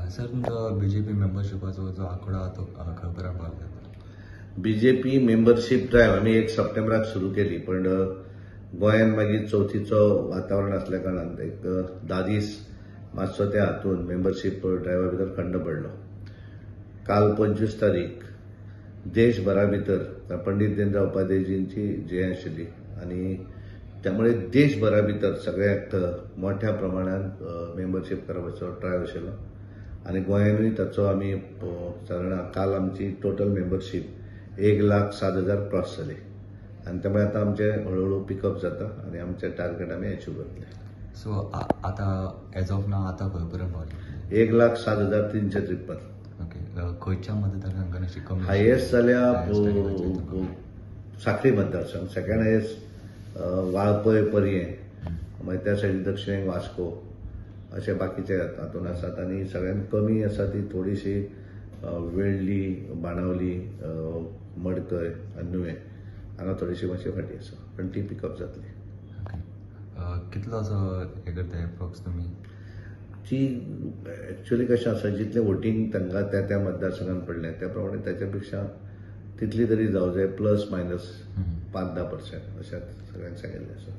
Sir, तुमचो BJP मेंबरशिपाचो जो आंकडो आहा तो खंय पर्यंत पावला? बीजेपी मेंबरशीप ड्रायव्ह आमी 1 सप्टेंबराक सुरू केली, पण गोंयांत मागीर चवथीचो वातावरण आसल्या कारणान एक 10 दीस मातसो त्या हातून मेंबरशीप ड्रायव्हा भितर खंड पडलो. काल 25 तारीख देशभरा भितर पंडित दीनदयाळ उपाध्यायजींची जयंती आशिल्ली आनी त्यामुळे देशभरा भितर सगळ्याक मोठ्या प्रमाणात मेंबरशीप करपाचो ड्रायव्ह आशिल्लो आनी गोंयानूय ताचो आमी सादारण काल आमची टोटल मेंबरशीप 1,07,000 क्रॉस जाली आनी त्यामुळे आतां आमचें हळुहळू पिकअप जाता आनी आमचें टार्गेट आमी अचीव करतले. सो आतां एज ऑफ नाव आतां खंय पर्यंत पावले? 1,07,353. ओके, खंयच्या मतदारसंघान अशी कमी हायेस्ट जाल्या साखळी मतदारसंघ, सेकंड हायेस्ट वाळपय पर्यें, मागीर त्या सायडीन दक्षिणेक वास्को, अशे बाकीचे हातून आसात आनी सगळ्यांत कमी आसा ती थोडीशी वेळ्ळी, बाणावली, मडकय आनी नुवें हांगा थोडीशी मातशी फाटी आसा, पण ती पिकअप जातली. ओके, कितलो असो हें करता एप्रॉक्स तुमी? ती एक्चुअली कशें आसा, जितलें वोटींग तांकां त्या त्या मतदारसंघान पडलें त्या प्रमाणे ताच्या पेक्षा तितली तरी जावं जाय, प्लस मायनस 5-10% अशें सगळ्यांक सांगिल्लें आसा.